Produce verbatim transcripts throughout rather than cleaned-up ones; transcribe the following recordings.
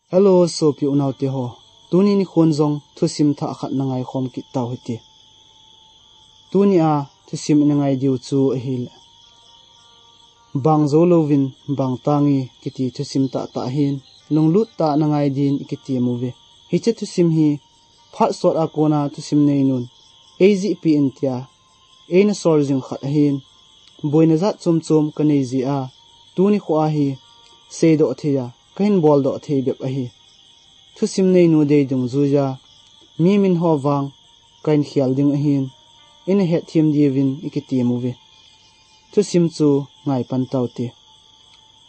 Hello, sopi unaute ho. Tuni nikhon jong thusim thah khat na ngaikhom kit tau hite. Tunia thusim ina ngai diu chu ahile, Bang jou louvin bang tange kiti thusim tahtah hin, lunglut tah a na ngai din i kitem uve. Hiche thusim hi phat sot a kona thusim neinun eijihpi in tia eina sol jing khat ahin, boina jat chom chom ka nei jeh a, tuni kho a hi seidoh thei a, ka hin boldoh thei bep ahi. Thusim neinu dei dungjuiya mi min ho vang ka hin khel ding ahin, ina hetthem diuvin i kitem uve. Thusim chu ngai pan taute.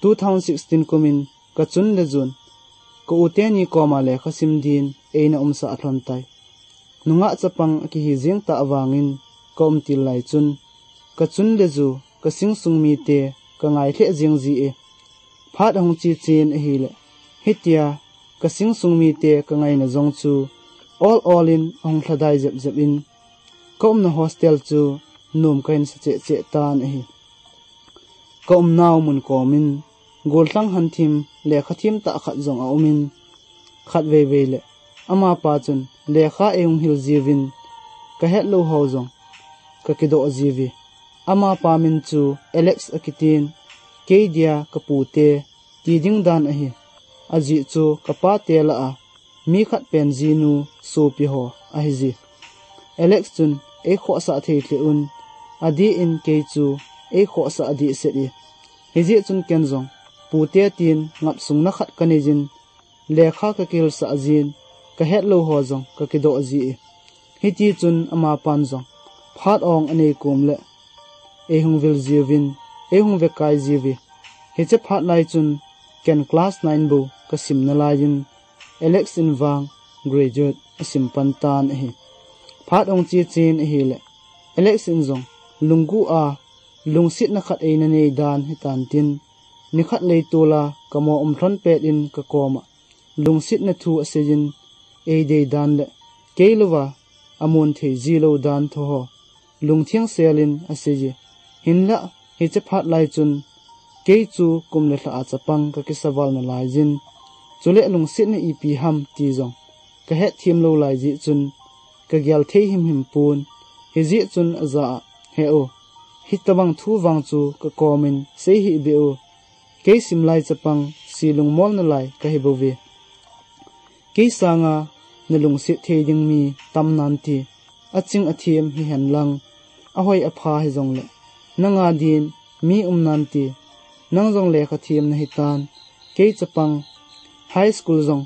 Two thousand sixteen kumin ka chun le jun ka u teni koma lekha sim din eina umsah lhon tai. Nungah chapang a kihi jing tah vangin ka um til lai chun, ka chun le ju, ka singsung mite ka ngai lheh jing ji e. Phat ahung che chen ahile, hitia ka singsung mite ka ngaina jong chu ol ol in ahung lhadai jep jep in, ka umna hostel chu nom ka hin sa cheh cheh tan ahi. Ka umnau mun komin gollhang hanthim, lekha them tah khat jong aumin, khatvei vei le amapa chun lekha eihung hil jiuvin, ka hetlou ho jong ka kidoh jiuve. Amapa min chu Alex akitin, kei dia ka pute ti ding dan ahi. Ajeh chu ka pate lah a mi khat pen jinu sopi ho ahi ji. Alex chun eikhohsah thei lheh un, adeh in kei chu eikhohsah dehset e. Hijeh chun ken jong pute tin ngapsungna khat ka nei jin, lekha ka kihilsah jin, ka hetlou ho jong ka kidoh ji e. Hitichun amapan jong phat ong anei kom le eihung vil jiuvin, eihung vekai jiuve. Hiche phat lai chun ken class nine bou ka sim nalaiyin, Alex in vang graduate asim pan tan ahi. Phat ong che chen ahile, Alex in jong lunggu a lungsetna khat eina nei dan hitan tin, nikhat leitol a ka mo um lhon pet in ka koma lungsetna thu aseiyin, eidei dan le kei louva amun thei ji lou dan thu ho lungtheng sel in aseiye. Hinlah hiche phat lai chun kei chu kum le lha a chapang ka kisa val nalaiyin, chule lungsetna ipi ham ti jong ka hetthem lou lai jeh chun ka gel thei himhim pon. Hijeh chun ajah a, he u, hitobang thu vang chu ka komin sei hih beh u. Kei simlai chapang, si lungmol nalai kahi bouve. Kei sanga na lungset thei ding mi tam nante, aching athem hihen lang, ahoi apha hijongle, nanga din mi um nante, nang jong lekha them nahitan, kei chapang, high school jong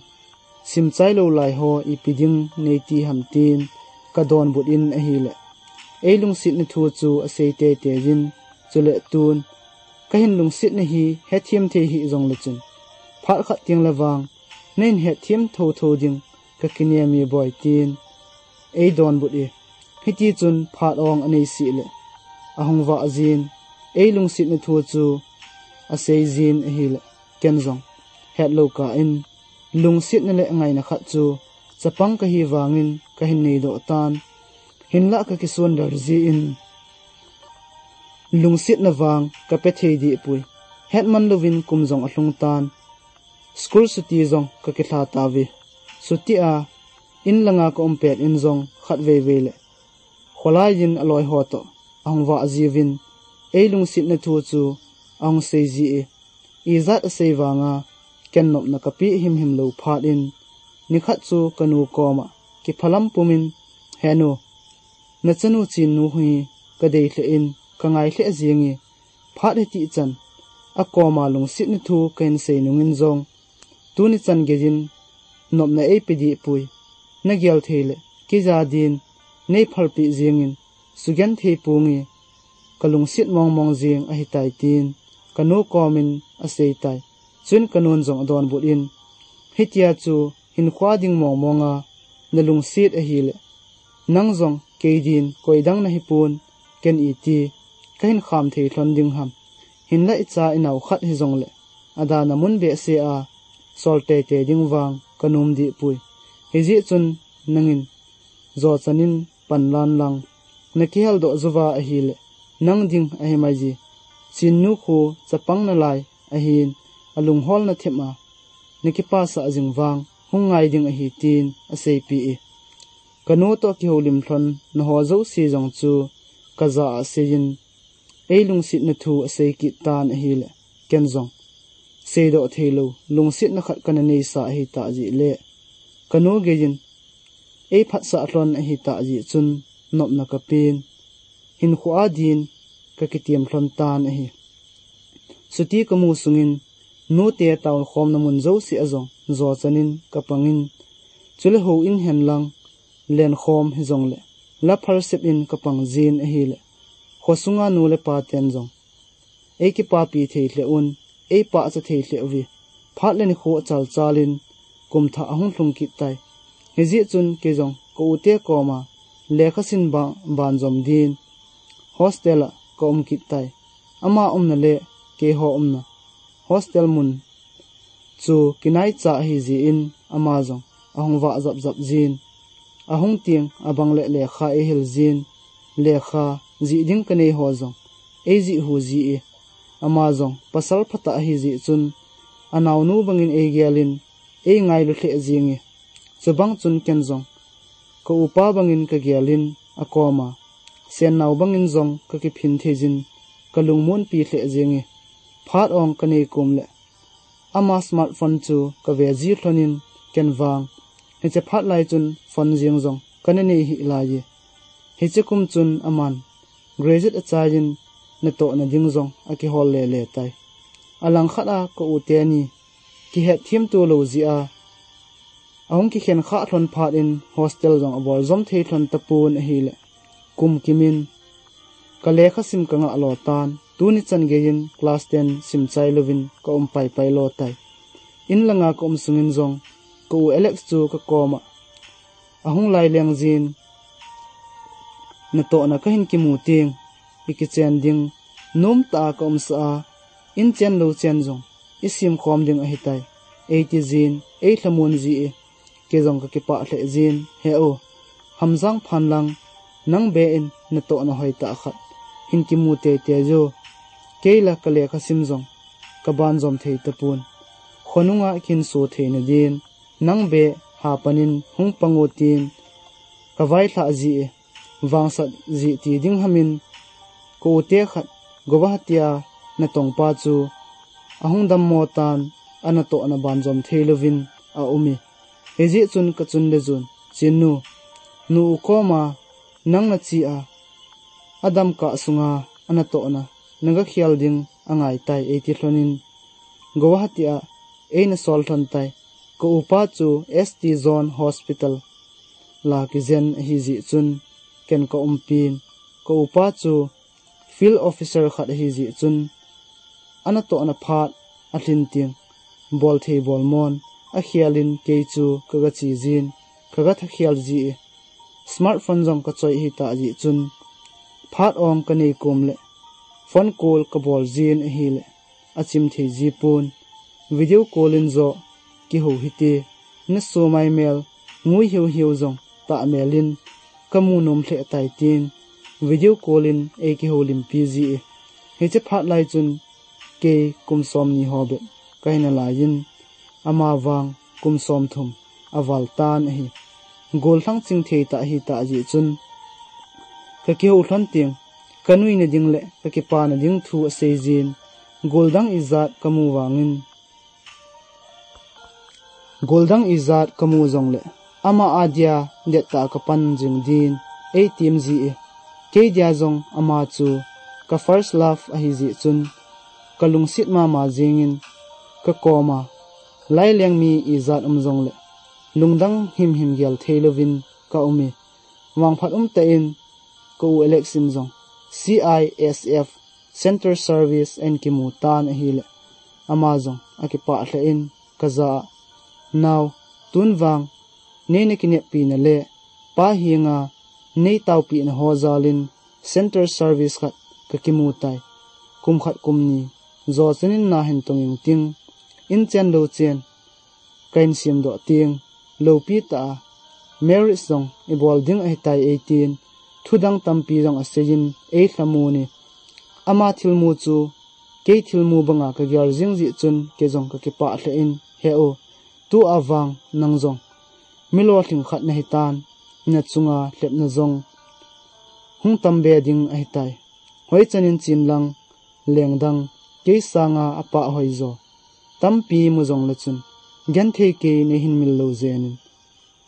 sim chai lou lai ho ipi ding nei ti ham tin ka donbut in ahile, ei lungsetna thu chu asei teitei jin, chule tun ka hin lungsetna hi hetthem thei hih jongle chun, phat khat teng le vang na hin hetthem thotho ding ka kinem e boi tin ei donbut e. Hitichun phat ong anei seh le ahung vah jin, ei lungsetna thu chu asei jin ahile, ken jong hetlou kah in, lungsetna le ngaina khat chu chapang kahi vangin ka hin neidoh tan. Hinlah ka kisondar jeh in lungsetna vang ka pe thei deh poi. Hetman louvin kum jong alhung tan. School chutti jong ka kilha tauve. Chutti a in langa ka um pet in jong khatvei vei le kholai in aloi ho toh ahung vah jiuvin, ei lungsetna thu chu ahung sei ji e. Ijat asei vanga ken nopna ka pe himhim lou phat in, nikhat chu ka nu koma kiphalam pumin, he nu, na chanu Chinnu hi ka dei lheh in ka ngai lheh jenge, phat hiti chan akoma lungsetna thu ka hin sei nungin jong, tuni chan geiyin nopna ei pe deh poi. Na gel thei le keija din nei phalpeh jengin, sugen thei ponge, ka lungset mong mong jeng ahitai tin ka nu komin asei tai. Chuin ka nun jong adonbut in, hitia chu hinkho ding mong mong a na lungset ahile, nang jong kei din koi dang nahi pon, ken iti ka hin kham thei lhon ding ham. Hinlah icha inao khat hijongle adana mun behseh a sol teitei ding vang ka nom deh poi. Hijeh chun nangin jo chan in pan lan lang, na kihel doh jouva ahile nang ding ahi mai ji. Chinnu khu chapang nalai ahin, alunghol na them a, nakipasah jing vang hung ngai ding ahi, tin aseipeh e. Kanu toh kihoulim lhon naho jouse jong chu kaja a aseiyin, eilungsetna thu asei kit tan ahile, ken jong seidoh theilou lungsetna khat kana neisa ahitah jeh le, kanu geiyin eiphatsah lhon ahitah jeh chun nopna kapen, hinkho a din kakitem lhon tan ahi. Chuti kamu sungin nute taokhomna mun jouse a jong jochan in kapangin, chule houin henlang lenkhom hijongle la phalsep in kapang jin ahile, khosunga nu le pa ten jong eikipapi thei lheh un, eipachat thei lheh uve. Phat le nikho achalchal in kumthah ahung lhung kit tai. Hijeh chun kei jong ka ute koma lekhasim ba-, banjom din hostel a kaum kit tai. Ama umna le keiho umna hostel mun chu kinaicha ahijeh in ama jong ahung vah japjap jin, ahung teng abang le lekha eihil jin, lekha jih ding kanei ho jong eijih hu ji e. Ama jong pasal phatah ahijeh chun anaonu bangin eigel in eingailu lheh jenge. Chubang chun ken jong ka upa bangin kagel in akoma sennao bangin jong kakiphin thei jin, kalungmonpi lheh jenge. Phat ong kanei kom le ama smartphone chu kave ji lhon in, ken vang hiche phat lai chun phone jeng jong kana nei hih lai e. Hiche kum chun aman graduate achai in natohna ding jong akihol lele tai. Alangkhat a ka u teni kihetthem to lou jeh a ahung kikhen khah lhon phat in hostel jong abol jom thei lhon tapon ahile, kum kimin ka lekha sim kangah lo tan, tuni chan geiyin class ten sim chai louvin kaum paipai lo tai. In langa kaum sungin jong ka u Alex chu kakoma ahung lai leng jin, natohna kahin kimu teng ikichen ding nomtah a kaumsah a, in chen lou chen jong isim khom ding ahitai, eiti jin, eilhamon ji e. Kei jong kakipah lheh jin, he u, Hamjang phan lang nang be in natohna hoitah khat hin kimu teitei jo. Kei la ka lekha sim jong kaban jom thei tapon. Khonunga kin so theina din nang be hapan in hung pang u tin kavailhah ji e. Vangsat ji ti ding hamin ka u te khat Guwahati a natongpa chu ahung dammo tan, anatohna ban jom thei louvin aum e. Hijeh chun kachun le jun, Chinnu, nu u koma nang nache a, adam kah sunga anatohna naga khel ding angai tai, eiti lhon in Guwahati a eina sol lhon tai. Ka upa chu S T Zone Hospital la kijen ahijeh chun ken kaumpi in, ka upa chu field officer khat ahijeh chun anatohna phat alhin teng bol thei bol mon akhel in kei chu kaga che jin, kaga thakhel ji e. Smartphone jong kachoi hitah jeh chun phat ong kanei kom le phone call kabol jin ahile achim thei ji pon. Video call in joh kihou hite, naso maimel, ngui hiu hiu jong tahmel in kamu nom lheh tai tin video call in eikihoulimpi ji e. Hiche phat lai chun kei kum somni ho bep kahi nalai in, ama vang kum somthum aval tan ahi. Gollhang chingthei tah hitah jeh chun kakihou lhon teng kanuina ding le kakipana ding thu asei jin, goldang ijat kamu vangin, goldang ijat kamu jongle ama adia dettah kapan jing din eitem ji e. Kei dia jong ama chu ka first love ahijeh chun kalungset mama jengin, kakoma laileng mi ijat um jongle lungdang himhim gel thei louvin kaum e. Vangphat umtah in ka u Alex in jong C I S F Central Service ahin kimu tan ahile, ama jong akipah lheh in kaja a, nao, tun vang neina kineppina le pa henga neitaopina ho jal in Central Service khat kakimu tai. Kum khat kum ni joh chun in nahin tong ingting, in chen lou chen kahin semdoh teng, loupi tah a marriage jong ibol ding ahitai eitin, thudang tampi jong aseiyin eilhamon e. Ama thilmu chu kei thilmu banga kagel jing jeh chun kei jong kakipah lheh in, he u, Tua vang nang jong milou lhing khat nahitan, nachunga lhepna jong hung tam be ding ahitai. Hoi chanin chin lang, lengdang, kei sanga apah hoi jo tampi mu jongle chun, genthei kei neihin mil lou jenin,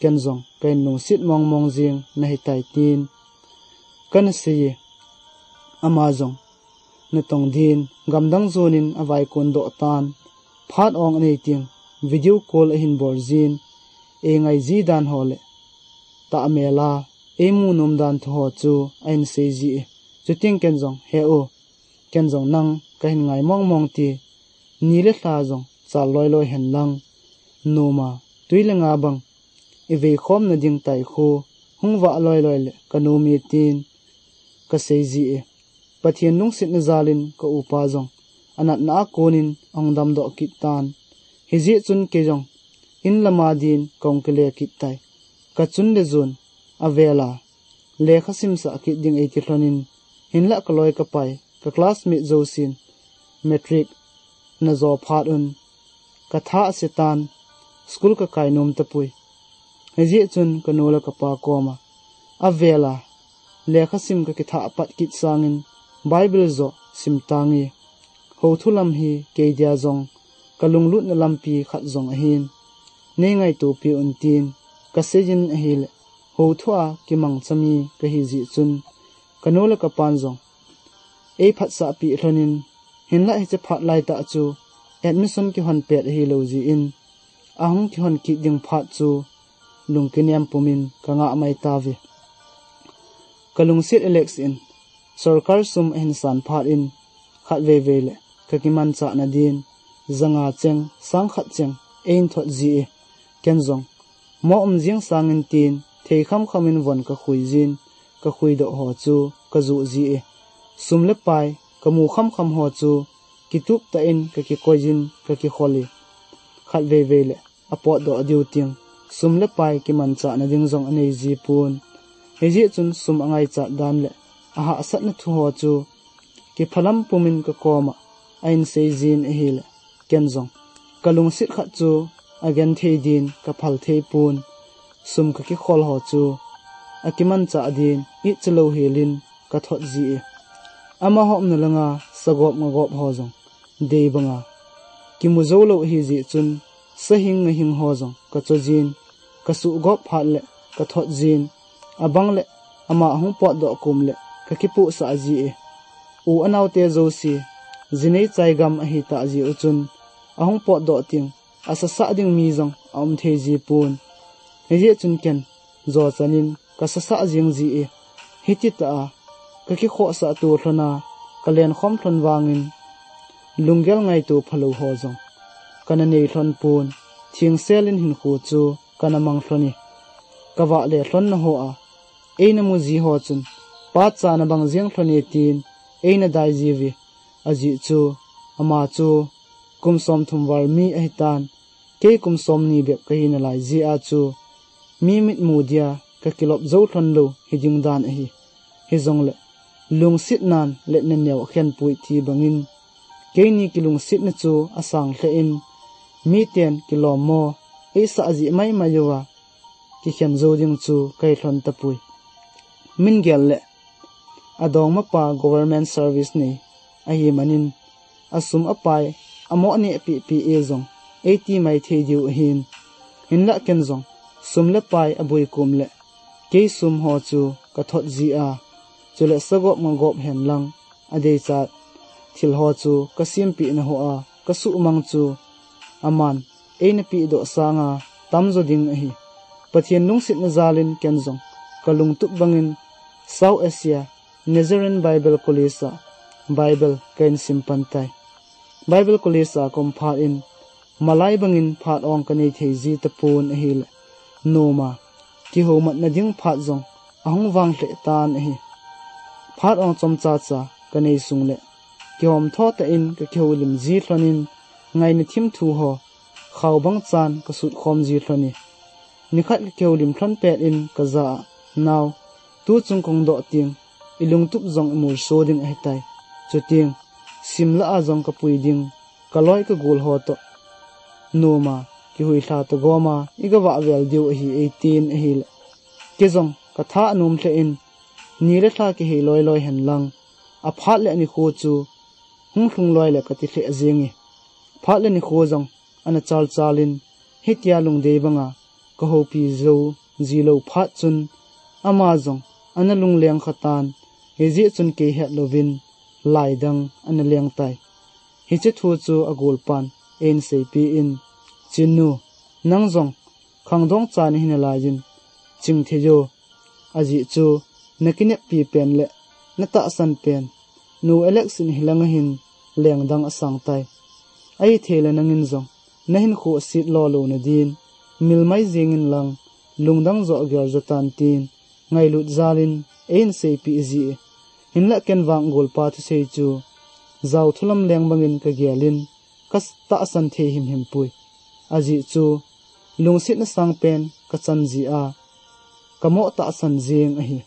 ken jong kahin lungset mong mong jing nahitai, tin kana sei e. Ama jong natong din gamdang jonin avaikon doh tan, phat ong anei teng video call ahin bol jin, eingai ji dan ho le tahmel a eimu nom dan thu ho chu ahin sei ji e. Chuteng ken jong, he u, ken jong nang kahin ngai mong mong, ti ni le lha jong chal loi loi hen lang, noma tui le nga bang ivei khomna ding tai khu hung vah loi loi le kanom e, tin kasei ji e. Pathen lungsetna jalin ka upa jong anatna a konin ahung damdoh kit tan. Hijeh chun kei jong in lama din kahung kile kit tai. Kachun le jon avela lekha simsah kit ding eiti lhonin, hinlah kaloi kapai, ka classmate jousen matric najo phat un katha ase tan, school kakai nom tapoi. Hijeh chun kanu le kapa koma avela lekha sim kakithah pat kit sangin Bible joh sim tange. Houthu lam hi kei dia jong kalunglutna lampi khat jong ahin, neingaito pi un, tin kasei jin ahile, houthu a kimangcha mi kahi jeh chun kanu le kapan jong eiphatsah peh lhonin, hinlah hiche phat laitah chu admission kihon pet ahilou jeh in, ahung kihon kit ding phat chu lungkinem pumin kangah mai tauve. Kalungset Alex in sorkar sum ahin san phat in, khatvei vei le kakimanchahna din janga cheng, sang khat cheng eihin thot ji e. Ken jong mo um jing sangin tin, thei kham khamin von kakhui jin, kakhuidoh ho chu kajoh ji e. Sum le pai kamu kham kham ho chu kitup tah in kakikoi jin, kakikhol e. Khatvei vei le apotdoh diu teng, sum le pai kimanchahna ding jong anei ji pon. Hijeh chun sum angaichat dan le ahahsatna thu ho chu kiphalam pumin kakoma ahin sei jin ahile, ken jong kalungset khat chu agenthei din kaphal thei pon. Sum kakikhol ho chu akimanchah din itcha louhelin kathot ji e. Amaho umna langa sagop ngagop ho jong dei banga kimu jou lou ahijeh chun, sahing ngahing ho jong kacho jin, kasuhgop phat le kathot jin, abang le ama ahung potdoh kom le kakipuhsah ji e. U anaote jouse jinei chai gam ahitah jeh u chun, ahung potdoh teng asasah ding mi jong aum thei ji pon. Hijeh chun ken jochan in kasasah jeng ji e. Hititah a kakikhohsah to lhona kalenkhom lhon vangin, lunggel ngaito phalou ho jong kana nei lhon pon. Thengsel in hinkho chu kana mang lhon e. Kavahle lhonna ho a eina mu ji ho chun, pachatna bang jeng lhon e, tin eina dai jiuve. Ajeh chu ama chu kum somthum val mi ahitan, kei kum somni bep kahi nalai jeh a chu mi mitmu dia kakilop jou lhon lou hiding dan ahi. Hijongle lungset nan letna neo akhen poi ti bangin, keini kilungsetna chu asang lheh in, miten kilommo eisah jeh maimai uva kikhen jou ding chu kahi lhon tapoi. Min gel le adongmapa government service nei ahi manin, asum apai amo aneh pehpeh e jong eiti mai thei diu ahin. Hinlah ken jong sum le pai aboi kom le kei sum ho chu kathot ji a, chule sagop ngagop hen lang adeichat thil ho chu kasempeh na ho a kasuhmang chu aman eina pehdoh sanga tamjo ding ahi. Pathen lungsetna jalin ken jong kalungtup bangin South Asia Nazarene Bible College a Bible kahin sim pan tai. Bible College a kaum phat in malai bangin phat ong kanei thei ji tapon ahile, noma kihoumatna ding phat jong ahung vang lheh tan ahi. Phat ong chomcha cha kanei sung le kihomtho tah in kakihoulim ji lhon in, ngaina thim thu ho khao bang chan kasut khom ji lhon e. Nikhat kakihoulim lhon pet in kajah a, nao, tuchung kahung doh teng ilungtup jong imulso ding ahitai. Chuteng sim lah a jong kapui ding, kaloi kagol ho toh noma kihuilha togom a i gavah vel diu ahi eitin ahile. Kei jong ka tha anom lheh in, ni le lha kihei loi loi hen lang, aphat le anikho chu hung lhung loi le kati lheh jeng e. Phat le nikho jong ana chal chal in, hitia lungdei banga ka houpi jou ji lou phat chun, ama jong ana lungleng kha tan, hijeh chun kei het louvin lai dang ana leng tai. Hiche thu chu agolpan eihin seipeh in, Chinnu, nang jong khangdong cha nahi nalai in, ching thei o. Ajeh chu, na kineppi pen le na tahsan pen, nu Alex in hilang ahin lengdang asang tai. Ahithei le nangin jong, na hinkho aset lo louna din, mil mai jeng in lang, lungdang joh agel jo tan tin, ngailut jal in eihin seipeh ji e. Hinlah ken vang golpa thusei chu, jao thu lam leng bangin ka gel in, ka tahsan thei himhim poi. Ajeh chu, lungsetna sang pen ka chan jeh a, ka mo tahsan jeng ahi.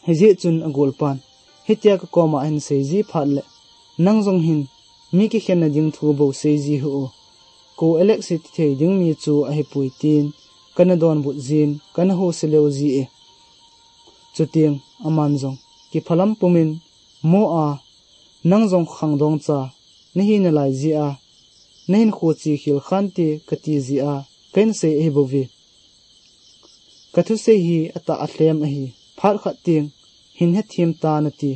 Hijeh chun agolpan, hitia ka koma ahin sei ji phat le, nang jong hin, mi kikhenna ding thu bou sei ji hih o. Ko Alex hi tithei ding mi chu ahipoi tin, kana donbut jin, kana hose leo ji e. Chuteng, aman jong, kiphalam pumin, mo a, nang jong khangdong cha, nahi nalai jeh a, na hinkho che khel khan te kati jeh a, kahin sei ahi bouve. Ka thusei hi atah alhem ahi, phat khat teng, hin hethem tan ati,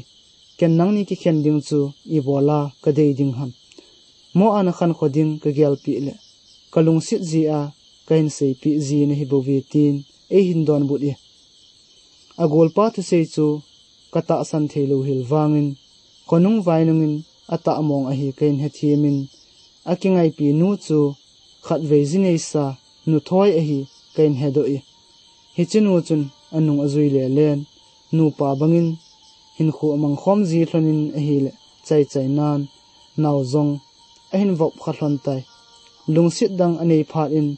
ken nangni kikhen ding chu ibol a ka dei ding ham. Mo a nakhan kho ding ka gelpeh le, ka lungset jeh a, kahin seipeh ji nahi bouve tin, eihin donbut e. Agolpa thusei chu ka tahsan thei lou hel vangin, khonung vainungin atah mong ahi kahin hethem in, akingaipi nu chu khatvei ji neisa nu thoi ahi kahin hedoh e. Hiche nu chun anung ajui lelen, nupa bangin hinkho amang khom ji lhonin ahile chaichai nan, nao jong ahin vop kha lhon tai. Lungset dang anei phat in,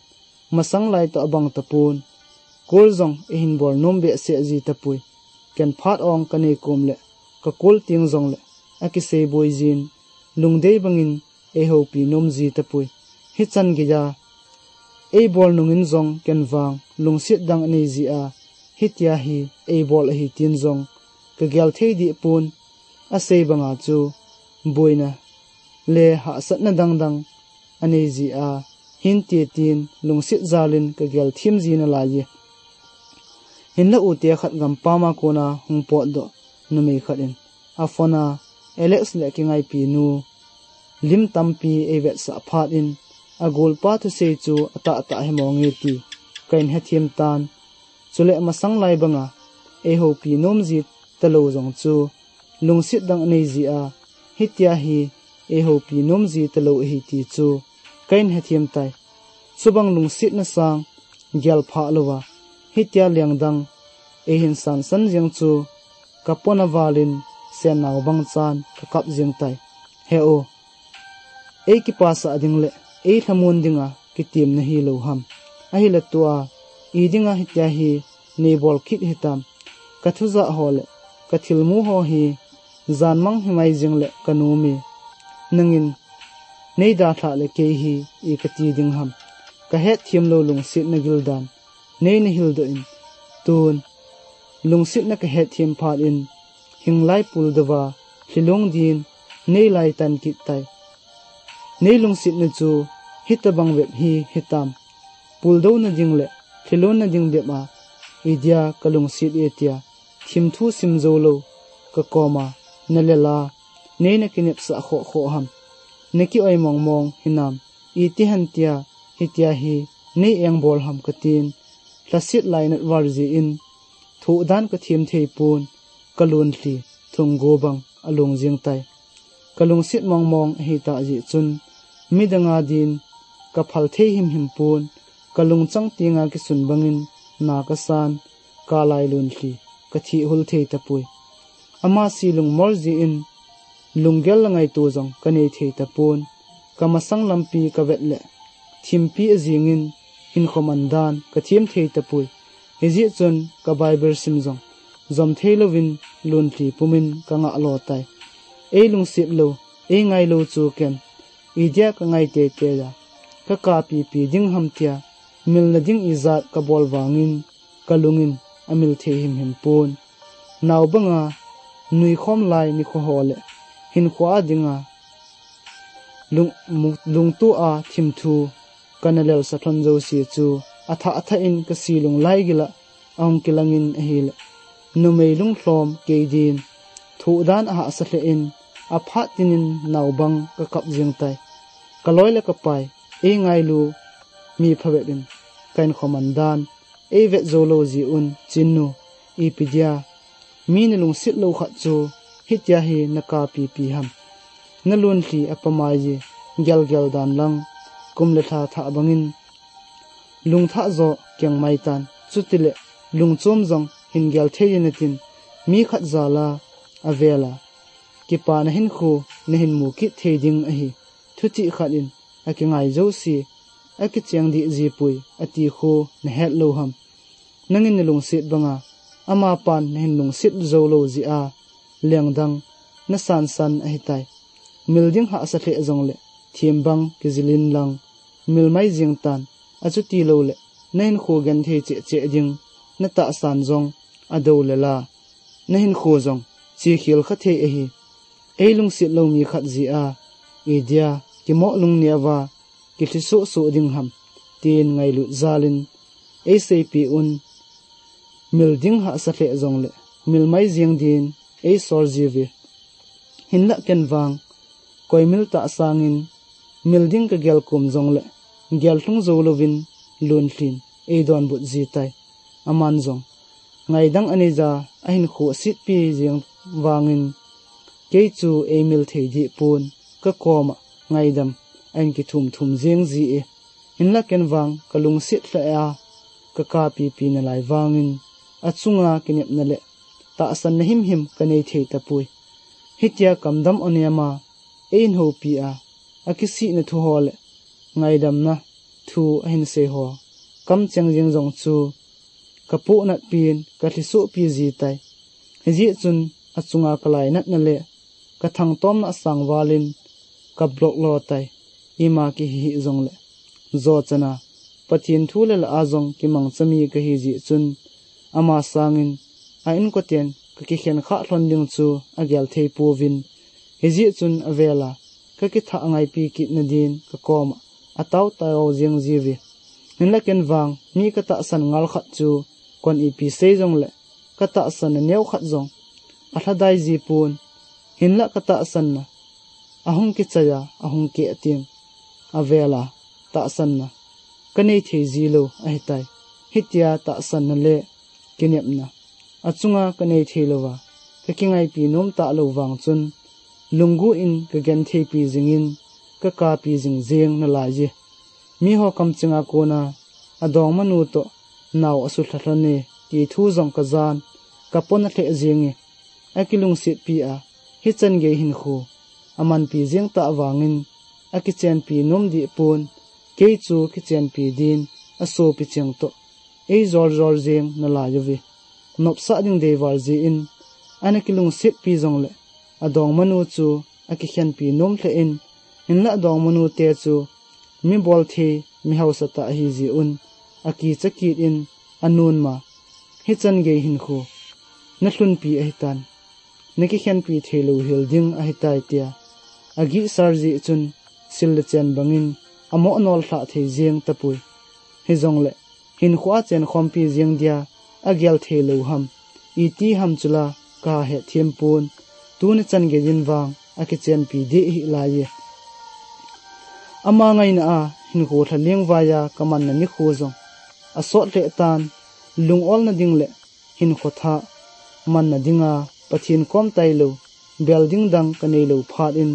masang lai toh abang tapon, kol jong eihin bol nom behseh ji tapoi. Ken phat ong ka nei kom le, ka kol teng jong le, akisei boi jin, lungdei bangin eihoupi nom ji tapoi. Hichan geiya, eibol nungin jong ken vang, lungset dang anei jeh a, hitia hi eibol ahi tin jong, ka gel thei deh pon, asei banga chu, boina le hahsatna dangdang anei jeh a, hinte tin lungset jal in ka gel them ji nalai e. Hinlah u te khat gampam a kona hung potdoh numei khat in, a phone a, Alex le kingaipi nu, lim tampi eivetsah phat in, agolpa thusei chu atah tah hi mong e ti, kahin hethem tan, chule masang lai banga, eihoupi nom ji talou jong chu, lungset dang anei jeh a, hitia hi, eihoupi nom ji talou ahi ti chu, kahin hethem tai. Chubang lungsetna sang, gelphah louva, hitia lengdang, eihin sansan jeng chu, ka pona val in, sennao bang chan, ka kap jeng tai. He o, eikipasah ding le, eilhamon dinga, kitemna hilou ham. Ahile tua, idinga hitia hi, neibol kit hitam. Ka thujah ho le, ka thilmu ho hi, jan mang himai jeng le ka nom e. Nangin, neidalhah le kei hi, i kati ding ham. Ka hetthem lou lungsetna gildan, nei nahildoh in, tun, lungsetna ka hetthem phat in, hinglai puldouva, lhilung din, neilai tan kit tai. Nei lungsetna chu, hitobang bep hi, hitam. Puldouna ding le, lhilunna ding bep a, idia ka lungset e tia, thimthu sim joulou, ka koma, nalel a, nei nakinepsah khoh khoh ham. Naki oi mong mong hinam, iti hen tia, hitia hi, nei engbol ham katin, lhaset lainat val jeh in, thohdan kathem thei pon, kalunlhi, thunggo bang, alung jeng tai. Kalungset mong mong ahitah jeh chun, midang a din, kaphal thei himhim pon, kalungchang tenga kisun bangin, na kasan, kalai lunlhi, kathihul thei tapoi. Ama se lungmol jeh in, lunggel le ngaito jong kanei thei tapon, kamasang lampi kavet le, thimpi ajingin, hinkho mandan, kathem thei tapoi. Hijeh chun, ka Bible sim jong, jom theilouvin, lunlhi pumin, kangah lo tai. Eilungset lou, eingailou chu ken, idia kangai teitei a, ka kapipi ding ham tia, milna ding ijat ka bol vangin, ka lungin a mil thei himhim pon. Nau banga nuikhom lai nikho ho le hinkho a dinga lung, mu- lungtu a thimthu ka na lelsa thlon jouse chu a thah a thah in ka si lung lai gila a hung kilangin ahile, numei lunghlom kei din, thuh dan a hahsa lheh in, a phat tinin nau bang ka kap jing tai. Ka loi le ka pai, ei ngailu mi phabep in, ka inkho man dan, ei vet jou lou ji un, Chinnu, ipi dia mi na lungset lou khat chu hitia hi na kapipi ham. Na lunlhi a pamai ji, gelgel dan lang, kum le thla thah bangin, lungthah jo keng mai tan, chutile lungchom jong hin gel thei ding natin, mi khat jal a, a vel a kipana hinkho na hin mu kit thei ding ahi. Thuchih khat in a kingai jouse a kicheng dih ji poi, a ti khu na het lou ham. Nangin na lungset banga ama pan na hin lungset jou lou jeh a lengdang na sansan ahi tai. Mil ding hahsa lheh jongle thim bang kijil in lang, mil mai jing tan, a chuti lou le na hinkho genthei cheh cheh ding, na tahsan jong a do le la, na hinkho jong chi khel kha thei ahi. Ei lungset lou mi khat jeh a, idia kimoh lung neo va kilhi soh soh ding ham, tin ngailut jal in ei seipi un, mil ding hahsa lheh jongle mil mai jing din ei sol ji uve. Hinlah ken vang koi mil tah sangin, mil ding ka gel kum jongle gel lhung jou louvin lunlhin ei donbut ji tai. Aman jong ngaidam a nei ja, a hinkho a setpi jing vangin, kei chu ei mil thei dih pon, ka koma ngaidam a in kithum thum jing ji e. Hinlah ken vang ka lungset lheh a, ka kapipi nalai vangin, a chunga kinepna le tahsanna himhim ka nei thei tapoi. Hitia kamdam a nem a, ei in houpi a, a kisihna thu ho le ngaidamna thu a hin sei ho, kamcheng jing jong chu ka pohnat pi in ka lhi soh pi ji tai. Hijeh chun a chunga ka lainatna le ka thangtomna a sang val in ka block lo tai. Ima kihi hih jongle, jo chan a Pathen thu le la a jong kimangcha mi ka hi jeh chun, ama sangin a inkoten ka kikhen khah lhon ding chu a gel thei pouvin, hijeh chun a vel a ka kithah a ngaipi kit na din ka koma a tao tao jing ji uve. Hinlah ken vang mi ka tahsan ngal khat chu kon ipi sei jongle ka tahsanna neo khat jong a lhadai ji pon. Hinlah ka tahsanna a hung kichai a, a hung keh teng a vel a tahsanna ka nei thei ji lou ahi tai. Hitia tahsanna le kinepna a chunga ka nei thei lou va, ka kingaipi nom ta lou vang chun, lunggu in ka gentheipi jingin, ka kapi jing jing nalai e. Mi ho kamcheng a kona a dongmanu toh nau a sutlha lhon e, ti thu jong ka jan, ka pona lheh jing e. A kilungsetpi a, hichan gei hinkho a manpi jing ta vangin, a kichenpi nom dih pon, kei chu kichenpi din a sopi cheng toh ei jol jol jing nalai uve. Nopsah ding deival jeh in, ana kilungsetpi jongle a dongmanu chu a kikhenpi nom lheh in, hinlah dongmanu te chu mi bolthei, mi hausa tah ahi jeh un, a kicha kit in, a nunma, hichan gei hinkho na lhunpi ahi tan, na kikhenpi thei lou hel ding ahi tai, tia a gihsal jeh chun, sil le chen bangin a moh nol lhah thei jing tapoi. Hijongle hinkho a chen khompi jing dia a gel thei lou ham, iti ham chu la ka hetthem pon, tuni chan gei din vang a kichenpi dih hih lai e. Ama ngaina a hinkho lha ling vai a ka manna nikho jong a sot lheh tan, lung olna ding le hinkho thah manna dinga Pathen kom tailou, bel ding dang ka nei lou phat in,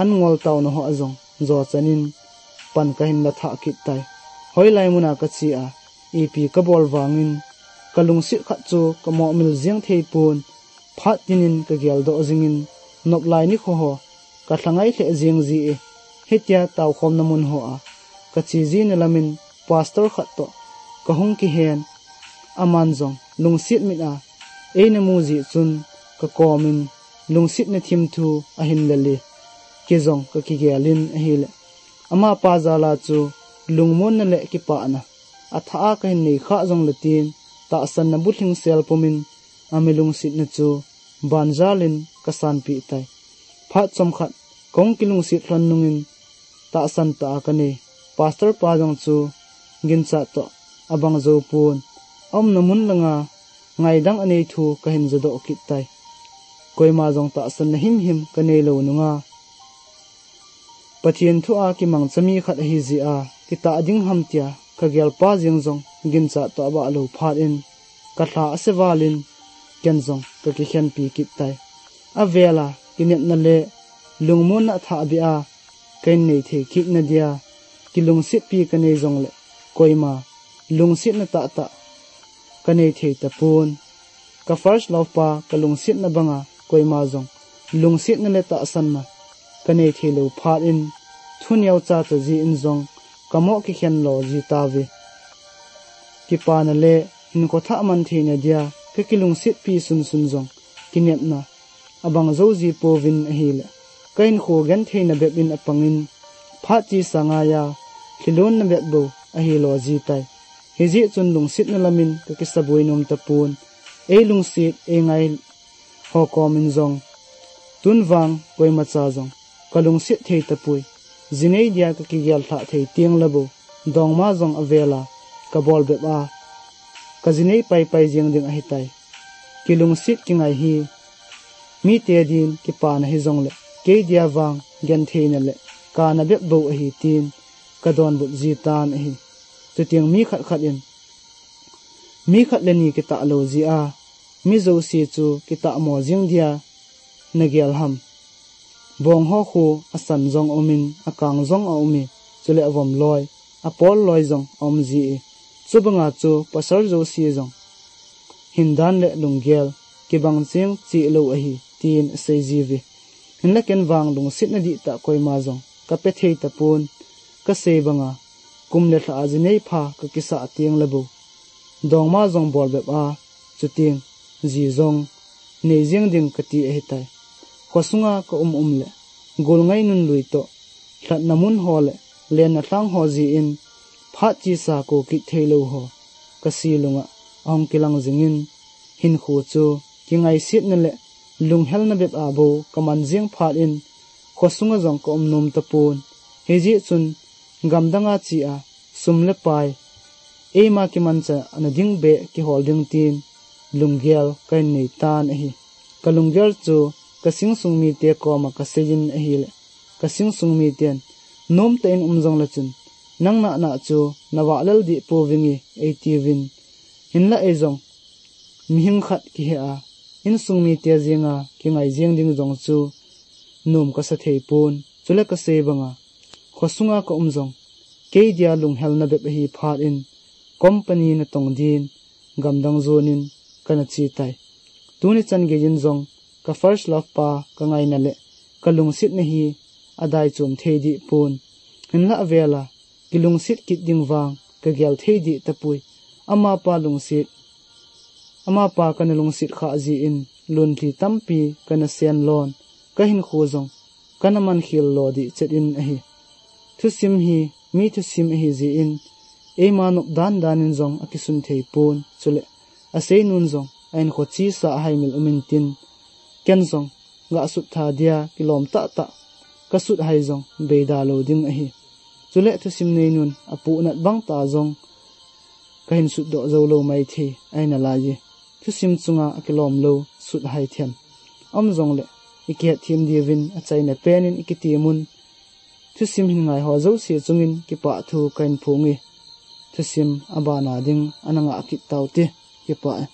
an ngol taona ho a jong jo chan in pan ka hin la thah kit tai. Hoilai mun a ka che a, ipi ka bol vangin, ka lungset khat chu ka moh mil jing thei pon, phat tin in ka geldoh jingin, nop lai nikho ho ka lhangai lheh jing ji e. Hitia taokhomna mun ho a ka che jina lam in, pastor khat toh ka hung kihen, aman jong lungset mit a ei na mu jeh chun, ka kom in lungsetna thim thu a hin lel e. Kei jong ka kigel in ahile, Amapa jal a chu lungmonna le kipana athah a kahin nei khah jongle tin, tahsanna bulhing sel pumin, ami lungsetna chu banjalin kasanpeh tai. Phat chomkhat kahung kilungset lhon nungin tahsan tah a kanei. Pastor pa jong chu ginchat toh abang jou pon, aumna mun langa ngaidam anei thu kahin jadoh kit tai. Koima jong tahsanna himhim kanei lou nunga, Pathen thua kimangcha mi khat ahijeh a, kitah ding ham tia kagelpa jeng jong ginchat toh abah lou phat in, kalha ase valin, ken jong kakikhenpi kit tai. Avela kinepna le lungmonna athahbeh a kahin nei thei kit na dia kilungsetpi kanei jongle, koima lungsetna tahtah kanei thei tapon. Ka first love pa kalungsetna banga koima jong lungsetna le tahsanna kanei thei lou phat in, thu neocha cha jeh in jong kamoh kikhen lo ji tauve. Kipana le hinkho thah man theina dia kakilungsetpi sunsun jong kinepna abang jou ji pouvin ahile, kahinkho gentheina bep in apangin, phat chesa ngaiya lhilonna bep bou ahilo ji tai. Hijeh chun lungsetna lamin kakisaboi nom tapon. Eilungset eingai ho komin jong, tun vang koimacha jong kalungset thei tapoi. Jinei dia kakigel lhah thei tengle bou, dongma jong avela kabol bep a kajinei paipai jeng ding ahitai. Kilungset kingai hi mite din kipana hijongle, kei dia vang gentheina le kana bep bou ahi tin kadonbut ji tan ahi. Chuteng mi khat khat in, mi khat le ni kitah lou jeh a mi jouse chu kitahmo jeng dia nagel ham? Bongho khu asan jong aumin, akang jong aume, chule avom loi, apol loi jong aum ji e. Chubanga chu pasal jouse jong hindan le lunggel kibang cheng cheh lou ahi, tin asei jiuve. Hinla ken vang lungsetna dihtah koima jong kape thei tapon, kasei banga kum le lhah a jinei pha kakisah tengle bou, dongma jong bol bep a, chuteng ji jong nei jeng ding kati ahitai. Khosunga kaum um le, golngai nunlui toh, lhatna mun ho le lenna lhang ho jeh in, phat chesa kou kit theilou ho kase lunga ahung kilang jingin, hinkho chu kingaisetna le lunghelna bep a bou kaman jeng phat in, khosunga jong kaum nom tapon. Hijeh chun gamdanga che a sum le pai eima kimanchahna ding beh kihol ding tin lunggel kahin nei tan ahi. Kalunggel chu kasingsung mite koma kaseiyin ahile, kasingsung miten nomtah in um jongle chun, nang nahnah chu navahlel deh pouvinge, eitiuvin. Hinla eijong mihing khat kihe a, insung mite jenga kingai jeng ding jong chu nom kasa thei pon. Chule kasei banga, khosunga kaum jong kei dia lunghelna bep ahi phat in, company natong din gamdang jonin kana che tai. Tuni chan geiyin jong ka first love pa kangaina le kalungsetna hi adaichom thei deh pon. Hinlah avela kilungset kit ding vang kagel thei deh tapoi. Amapa lungset, amapa kana lungset khah jeh in lonlhi tampi kana sen lon, kahinkho jong kana mankhel lo deh chet in ahi. Thusim hi mi thusim ahi jeh in, eima nop dandan in jong akisun thei pon, chule aseinun jong ahinkho chesa ahaimil um intin, ken jong gasut tha dia kilom tahtah kasut hai jong beida lou ding ahi. Chule thusim neinun apohnat bang tah jong kahin sutdoh joulou maithei ahi nalaiye. Thusim chunga akilom lou sut hai them um jongle, ikihetthem diuvin achaina pen in ikitemun, thusim hin ngaiho jouse chungin kipah thu kahin phonge. Thusim abana ding ana ngah kit taute. Kipah e.